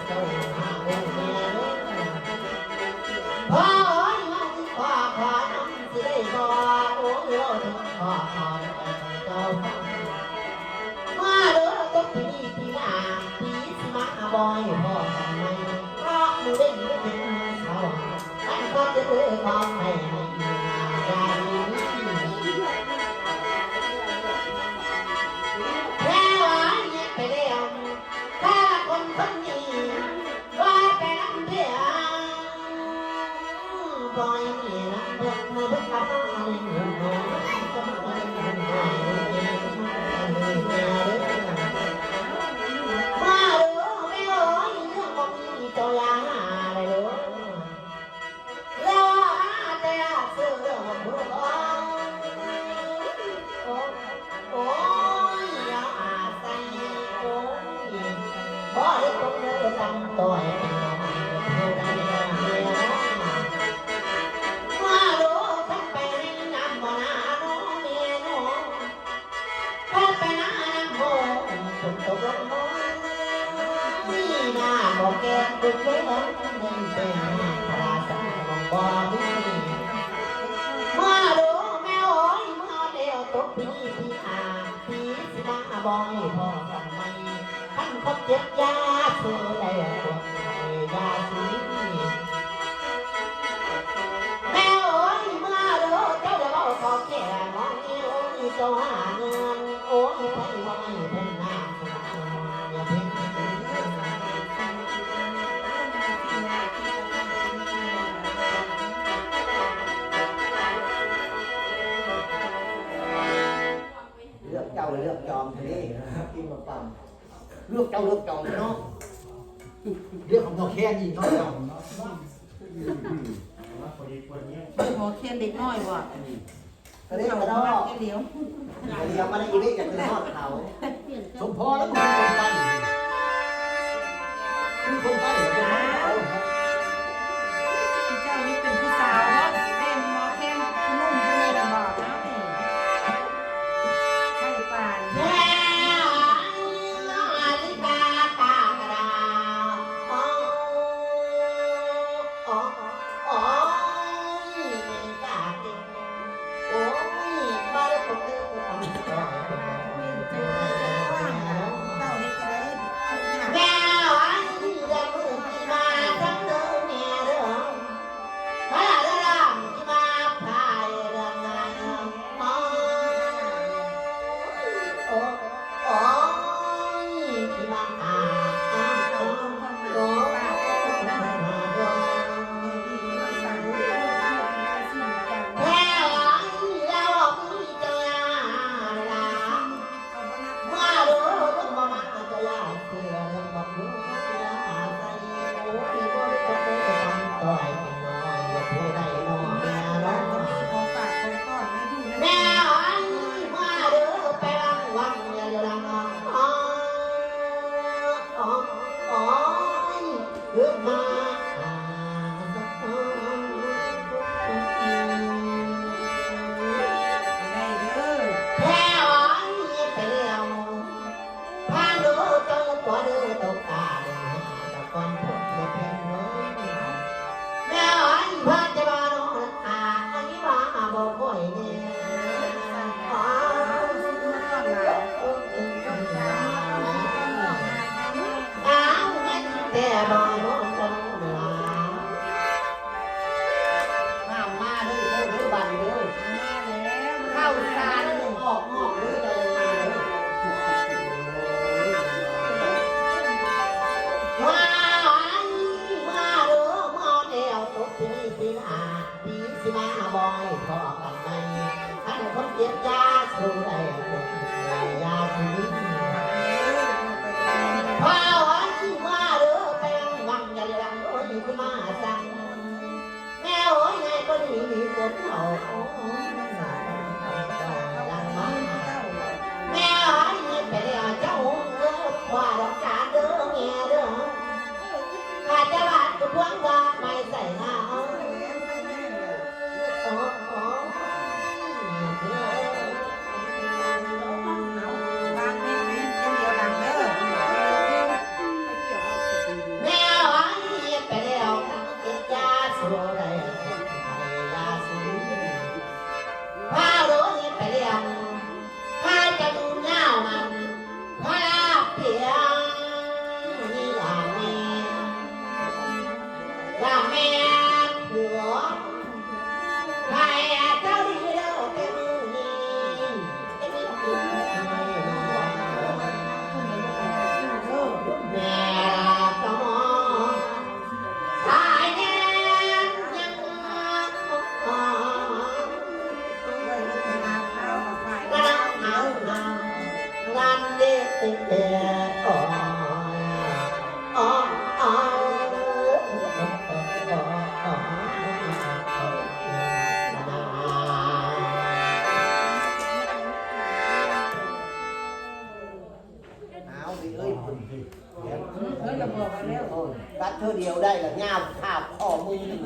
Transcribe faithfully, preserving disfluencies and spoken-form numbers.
เจ้ามาเด้อแม่เด้อ พ่อเอ้ย มาถึงพ่อขอน้ำสิได้บ่ โอ้ย เว้าถึงพ่อขอน้ำให้เจ้าฟัง มาเด้อ จบที่นี่ที่หน้า ปีสิมาบ่ให้พ่อกันใหม่ เพราะมื้อเว้นมื้อเพ็ญมื้อเสาร์ อันก็จะเด้อขอให้ในอีกหน้าอย่าลืม แม่ว่าเฮ็ดไปแล้ว ถ้าคนคนนี้ ว่าไปนำเด้อ บ่ให้มีนำเพิ่น ให้เพิ่นกลับมาเล่นหมู่ มาเด้อแม่เอ้ย เรื่องบ่มีเจ้าอย่าหาเลยเด้อ แล้วแต่เสื้อเรื่องของผู้ โอ้ย อย่าอาศัย โอ้ย บ่ได้ตกเนื้อตำต่อย เป็นน้องผู้ใดน้องเมียน้อง มาดูคันไปให้น้ำบ่นาน้องเมียน้อง คันไปนาน้ำโมฝนตกลงมา มีน้ำบ่แก่งบุญเมือง มีแต่น้ำพระสงฆ์บ่มี มาดูแม่โอ้ย มาแล้วตกปีที่ห้า ปีสิมาบ่ให้พ่อกันใหม่ คันคบเจ็บยาสู้ได้ปวดไข้ยาสี แม่เอ้ย มาเด้อ เจ้าอย่าเว้าขอแก่มองนี่ โอ้ย เจ้าหาเงิน โอ้ย ไผว่าให้เพิ่นหา อย่าเพิ่น เลือกเจ้าเลือกจอมเท่านี้ กินมาฟัง เลือกเจ้าเลือกจอมเนาะ เลือกของเราแค่นี้เนาะ เจ้าเนาะ หมอเคนเด็กน้อยว่ะ กระเด็นกระดอก เดียว เดี๋ยวมาได้อีกนิดจะเป็นทอดเขา สมพอแล้วมันเป็นคนใต้คือคนใต้เหมือนกันนะ เจ้านี่เป็นผู้สาวเนาะเป็นหมอเคนนุ่มที่นี่ลำบากนะนี่ใช่ป่าน แม่นาฬิกาปากกระดาษ อ๋อ อ๋อ อ๋อ นาฬิกาเก่ง โอ้ย มาได้ผมได้ผมทำตัวให้เป็นแบบนี้ เจ้าเฮ็ดก็ได้ แม่เอ้ย อย่ามือที่มาทั้งเดิมแม่เด้อ มาเด้อ ที่มาพายเรื่องงาน โอ้ย โอ้ย ที่มาหา โอ้ย แม่เอ้ย แล้วมีเจ้าหลาน มาเด้อ เรื่องบ่มาเจ้าย่าเสือ เรื่องบ่รู้เรื่องอาศัย โอ้ย บ่ได้ตกเด้อ ตำต่อยน้อย อย่าผู้ใดน้อแม่เนาะ ขอฝากขอต้อนให้ดู แม่เอ้ย มาเด้อ ไปวังวัง อย่าเดี๋ยวหลังน้อง อ๋อ อ๋อ อ๋อ เกิดมา ได้เด้อ แพ้อ้อยไปแล้วพาโลเจ้าตัวเด้อตกตาเด้อตะกอนพบในแผ่นเมืองแม่อ้อยพาจะมาโนอาอันนี้ว่าบ่ค่อยเนี่ยอ้าวแม่นแต่บ่โนกันเนาะ ห้ามมาเด้อเด้อเด้อบัดนี้เด้อ มาแล้ว ข้าวสารออกนอกเด้อเลยมาเด้อ มามาเด้อมาแล้วตกปีนี้ปีหน้าปีสิมาบ่อยพอกันไหมคันคนเก็บยาสู้ได้คนยาสู้ พาหอยมาเด้อแปลงวัง ตัดเทื่อเดียวได้ละยาวคาบข้อมือนี่